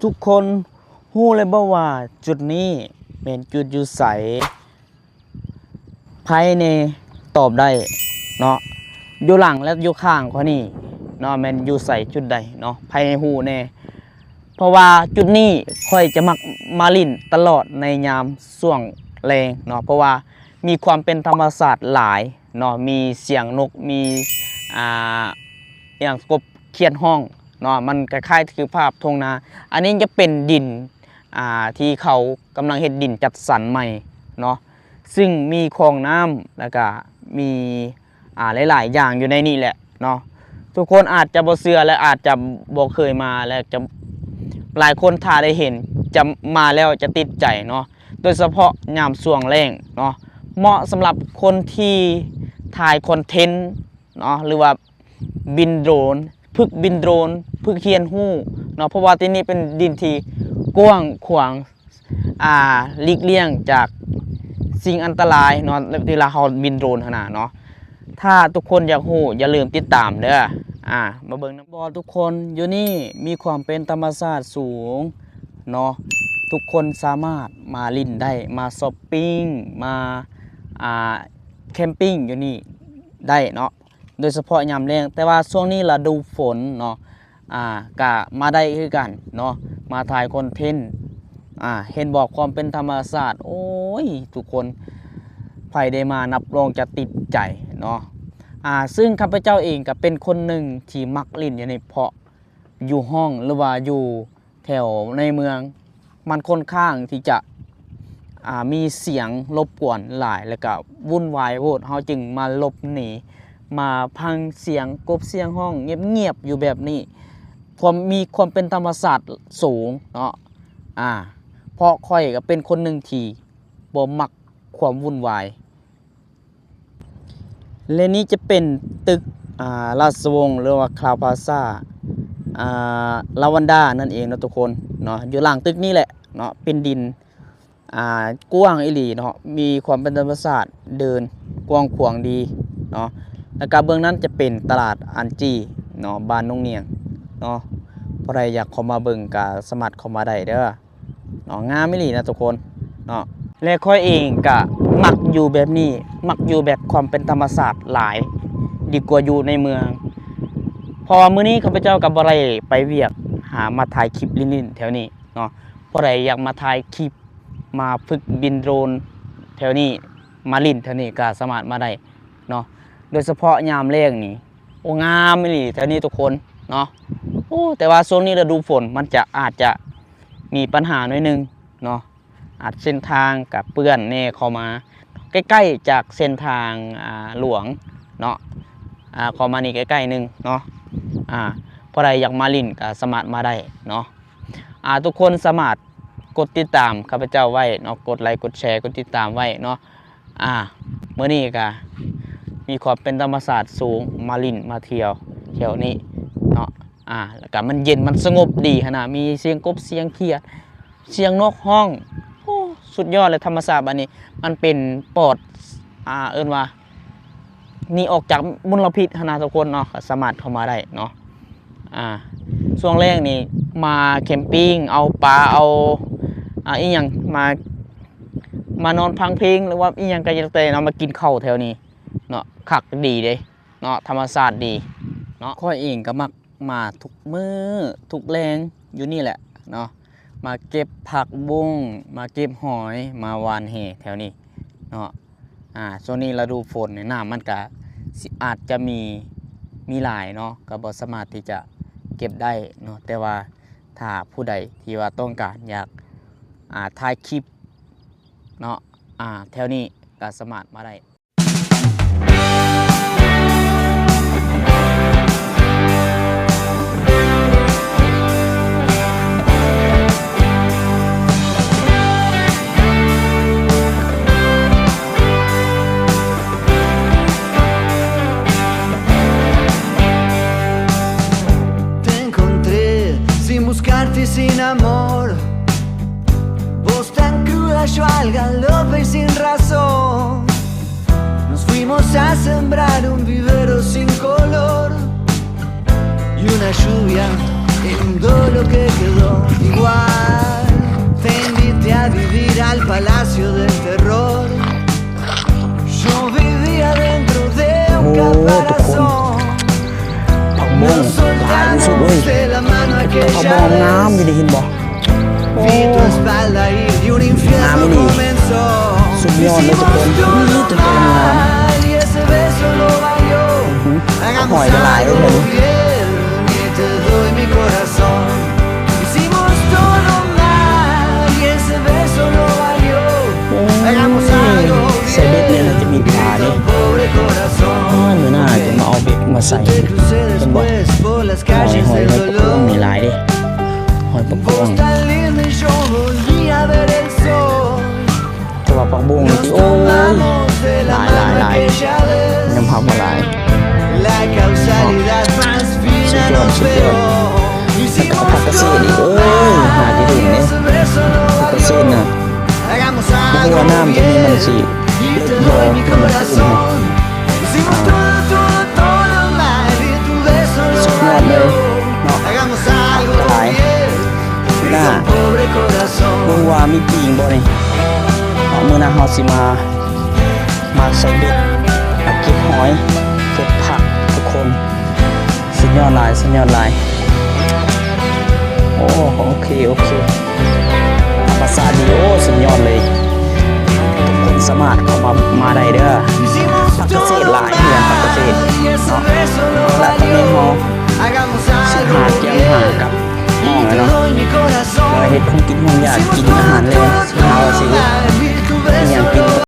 ທຸກຄົນຮູ້ແລ້ວບໍ່ວ່າຈຸດນີ້ແມ່ນຈຸດຢູ່ໃສ? ໃຜແດ່ຕອບໄດ້ເນາະ? ຢູ່ຫຼັງ ແລະ ຢູ່ຂ້າງຂ້ອຍນີ້ເນາະ ແມ່ນຢູ່ໃສຈຸດໃດເນາະ? ໃຜຮູ້ແດ່? ເພາະວ່າຈຸດນີ້ຂ້ອຍຈະມັກມາຫຼິ້ນຕະຫຼອດໃນຍາມຊ່ວງແລງເນາະ ເພາະວ່າມີຄວາມເປັນທຳມະຊາດຫຼາຍເນາະ ມີສຽງນົກ ມີ ອ່າ ອີ່ຫຍັງ ກົບຂຽດຮ້ອງເນາະ ມັນຄ້າຍໆຄືພາບທົ່ງນາ. ອັນນີ້ຈະເປັນດິນ ອ່າ ທີ່ເຂົາກຳລັງເຮັດດິນຈັດສັນໃໝ່ເນາະ ຊຶ່ງມີຄອງນ້ຳ ແລ້ວກະມີ ອ່າ ຫຼາຍໆຢ່າງຢູ່ໃນນີ້ແຫຼະເນາະ. ທຸກຄົນອາດຈະບໍ່ເຊື່ອ ແລະ ອາດຈະບໍ່ເຄີຍມາ ແລະ ຈະ ຫຼາຍຄົນຖ້າໄດ້ເຫັນ ຈະມາແລ້ວຈະຕິດໃຈເນາະ ໂດຍສະເພາະຍາມຊ່ວງແລ້ງເນາະ ເໝາະສຳລັບຄົນທີ່ຖ່າຍຄອນເທັນເນາະ ຫຼືວ່າບິນໂດຣນ ຝຶກບິນໂດຣນ ຝຶກຮຽນຮູ້ເນາະ ເພາະວ່າທີ່ນີ້ເປັນດິນທີ່ກວ້າງຂວາງ ອ່າ ຫຼີກລ່ຽງຈາກສິ່ງອັນຕະລາຍເນາະ ເວລາເຮົາບິນໂດຣນຫັ້ນນະເນາະ. ຖ້າທຸກຄົນຢາກຮູ້ ຢ່າລືມຕິດຕາມເດີ້. ອ່າ ມາເບິ່ງນຳ ບໍ່ ທຸກຄົນ ຢູ່ນີ້ມີຄວາມເປັນທຳມະຊາດສູງເນາະ ທຸກຄົນສາມາດມາຫຼິ້ນໄດ້ ມາຊັອບປິງ ມາ ອ່າ ແຄມປິງຢູ່ນີ້ໄດ້ເນາະ ໂດຍສະເພາະຍາມແລ້ງ. ແຕ່ວ່າຊ່ວງນີ້ລະດູຝົນເນາະ ອ່າ ກະມາໄດ້ຄືກັນເນາະ ມາຖ່າຍຄອນເທັນ ອ່າ ເຫັນບໍ່ ຄວາມເປັນທຳມະຊາດ ໂອ້ຍ ທຸກຄົນ ໃຜໄດ້ມາຮັບຮອງຈະຕິດໃຈເນາະ. ອ່າ ຊຶ່ງຂ້າພະເຈົ້າເອງກະເປັນຄົນໜຶ່ງທີ່ມັກຫຼິ້ນຢູ່ໃນ ເພາະຢູ່ຫ້ອງ ຫຼືວ່າຢູ່ ແຖວໃນເມືອງ ມັນຂ້ອນຂ້າງທີ່ຈະ ອ່າ ມີສຽງລົບກວນຫຼາຍ ແລ້ວກະວຸ່ນວາຍໂພດ ເຮົາຈຶ່ງມາຫຼົບໜີ ມາຟັງສຽງກົບສຽງຮ້ອງງຽບໆຢູ່ແບບນີ້ ຄວາມ ມີຄວາມເປັນທຳມະຊາດສູງເນາະ. ອ່າ ເພາະຂ້ອຍກະເປັນຄົນໜຶ່ງທີ່ບໍ່ມັກຄວາມວຸ່ນວາຍ. ແລະ ນີ້ຈະເປັນຕຶກ ອ່າ ລາຊະວົງ ຫຼືວ່າ Crown Plaza ອ່າ ລາວັນດາ ນັ້ນເອງເນາະທຸກຄົນເນາະ. ຢູ່ຫຼັງຕຶກນີ້ແຫຼະເນາະ ເປັນດິນ ອ່າ ກວ້າງອີ່ຫຼີເນາະ ມີຄວາມເປັນທຳມະຊາດ ເດີ່ນກວ້າງຂວາງດີເນາະ. ແລ້ວກະເບື້ອງນັ້ນຈະເປັນຕະຫຼາດອັນຈີເນາະ ບ້ານໜອງນຽງເນາະ. ຜູ້ໃດຢາກເຂົ້າມາເບິ່ງກະສາມາດເຂົ້າມາໄດ້ເດີ້. ເນາະ ງາມອີ່ຫຼີນະທຸກຄົນເນາະ. ແລະ ຂ້ອຍເອງກະມັກຢູ່ແບບນີ້ ມັກຢູ່ແບບຄວາມເປັນທຳມະຊາດຫຼາຍ ດີກວ່າຢູ່ໃນເມືອງ. ເພາະວ່າມື້ນີ້ຂ້າພະເຈົ້າກະບໍ່ໄດ້ໄປວຽກ ຫາມາຖ່າຍຄລິບຫຼິ້ນໆແຖວນີ້ເນາະ. ຜູ້ໃດຢາກມາຖ່າຍຄລິບ ມາຝຶກບິນໂດຣນແຖວນີ້ ມາຫຼິ້ນແຖວນີ້ກະສາມາດມາໄດ້ເນາະ. ໂດຍສະເພາະຍາມແລ້ງນີ້ ໂອ້ ງາມອີ່ຫຼີແຖວນີ້ທຸກຄົນເນາະ. ໂອ້ ແຕ່ວ່າຊ່ວງນີ້ລະດູຝົນ ມັນຈະ ອາດຈະມີບັນຫາໜ້ອຍໜຶ່ງເນາະ. ອາດເສັ້ນທາງກະເປື້ອນແດ່ເຂົ້າມາ ໃກ້ໆຈາກເສັ້ນທາງ ອ່າ ຫຼວງເນາະ. ອ່າ ເຂົ້າມານີ້ໃກ້ໆໜຶ່ງເນາະ. ອ່າ ຜູ້ໃດຢາກມາຫຼິ້ນກະສາມາດມາໄດ້ເນາະ. ອ່າ ທຸກຄົນສາມາດກົດຕິດຕາມຂ້າພະເຈົ້າໄວ້ເນາະ ກົດໄລ ກົດແຊ ກົດຕິດຕາມໄວ້ເນາະ. ອ່າ ມື້ນີ້ກະມີຄວາມເປັນທຳມະຊາດສູງ ມາຫຼິ້ນມາທ່ຽວແຖວນີ້ເນາະ. ອ່າ ແລ້ວກະມັນເຢັນ ມັນສະຫງົບດີຫັ້ນນະ ມີສຽງກົບ ສຽງຂຽດ ສຽງນົກຮ້ອງ ໂອ້ ສຸດຍອດເລີຍ. ທຳມະຊາດບາດນີ້ ມັນເປັນປອດ ອ່າ ເອີ້ນວ່າ ໜີອອກຈາກມົນລະພິດຫັ້ນນະທຸກຄົນເນາະ ກະສາມາດເຂົ້າມາໄດ້ເນາະ. ອ່າ ຊ່ວງແລງນີ້ມາແຄມປິງ ເອົາປາ ເອົາ ອ່າ ອີ່ຫຍັງ ມາ ມານອນຟັງເພງ ຫຼືວ່າອີ່ຫຍັງກະແລ້ວແຕ່ເນາະ ມາກິນເຂົ້າແຖວນີ້ເນາະ ຄັກດີເດ້ເນາະ ທຳມະຊາດດີເນາະ. ຂ້ອຍເອງກະມັກມາທຸກມື້ທຸກແລງຢູ່ນີ້ແຫຼະເນາະ ມາເກັບຜັກບຸ້ງ ມາເກັບຫອຍ ມາຫວ່ານແຫແຖວນີ້ເນາະ. ອ່າ ຊ່ວງນີ້ລະດູຝົນນີ້ ນ້ຳມັນກະຊິ ອາດຈະມີ ມີຫຼາຍເນາະ ກະບໍ່ສາມາດທີ່ຈະເກັບໄດ້ເນາະ. ແຕ່ວ່າຖ້າຜູ້ໃດທີ່ວ່າຕ້ອງການຢາກ ອ່າ ຖ່າຍຄລິບເນາະ ອ່າ ແຖວນີ້ກະສາມາດມາໄດ້. Te encontré sin buscarte y sin amor. Vos tan cruda, yo al galope y sin razón. Nos fuimos a sembrar un vivero sin color. Y una lluvia inundó lo que quedó. Igual. Palacio del terror. Yo vivía dentro de un caparazón. ໂອ້ ທຸກຄົນ ຜັກບົ້ງຫຼາຍທີ່ສຸດເວີຍ. ເຫັນແຕ່ຜັກບົ້ງງາມຢູ່ນີ້ ເຫັນບໍ່? ໂອ້ ງາມອີ່ຫຼີ ສຸດຍອດເລີຍທຸກຄົນ. ມີແຕ່ຜົນງາມ. ຫອຍກໍຫຼາຍເລີຍ. ໂອ້ຍ ໃສ່ເບັດນີ້ມັນຈະມີປາເດ້. ໂອ້ຍ ມື້ໜ້າຈະມາເອົາເບັດມາໃສ່ ເຫັນບໍ່? ຫອຍ ຫອຍ ຫອຍປາກກວາງນີ້ຫຼາຍເດ້ ຫອຍປາກກວາງ. ແຕ່ວ່າຜັກບົ້ງນີ້ ໂອ້ຍ ຫຼາຍ ຫຼາຍ ຫຼາຍ ຍອມຮັບວ່າຫຼາຍ. ສຸດຍອດ ສຸດຍອດ. ແລ້ວກໍເອົາຜັກກະເສດອີກ ເອີຍ ຫາທີ່ເຫັນເດ້ ຜັກກະເສດນະ. ບໍ່ຮູ້ວ່ານ້ຳຕົວນີ້ມັນຊິເລິກບໍ່ ຄືມັນຂຸ້ມ. ອ່າ ສຸດຍອດເລີຍເນາະ ຫຼາຍ. ໜ້າ ເບິ່ງວ່າມີປີ້ງບໍ່ນີ້ເນາະ. ມື້ໜ້າເຮົາຊິມາ ມາໃສ່ເບັດ ມາເກັບຫອຍ ເກັບຜັກ ທຸກຄົນ. ສຸດຍອດຫຼາຍ ສຸດຍອດຫຼາຍ. ໂອ້ ໂອເຄ ໂອເຄ ທຳມະຊາດດີ. ໂອ້ ສຸດຍອດເລີຍ. ທຸກຄົນສາມາດເຂົ້າມາ ມາໄດ້ເດີ້.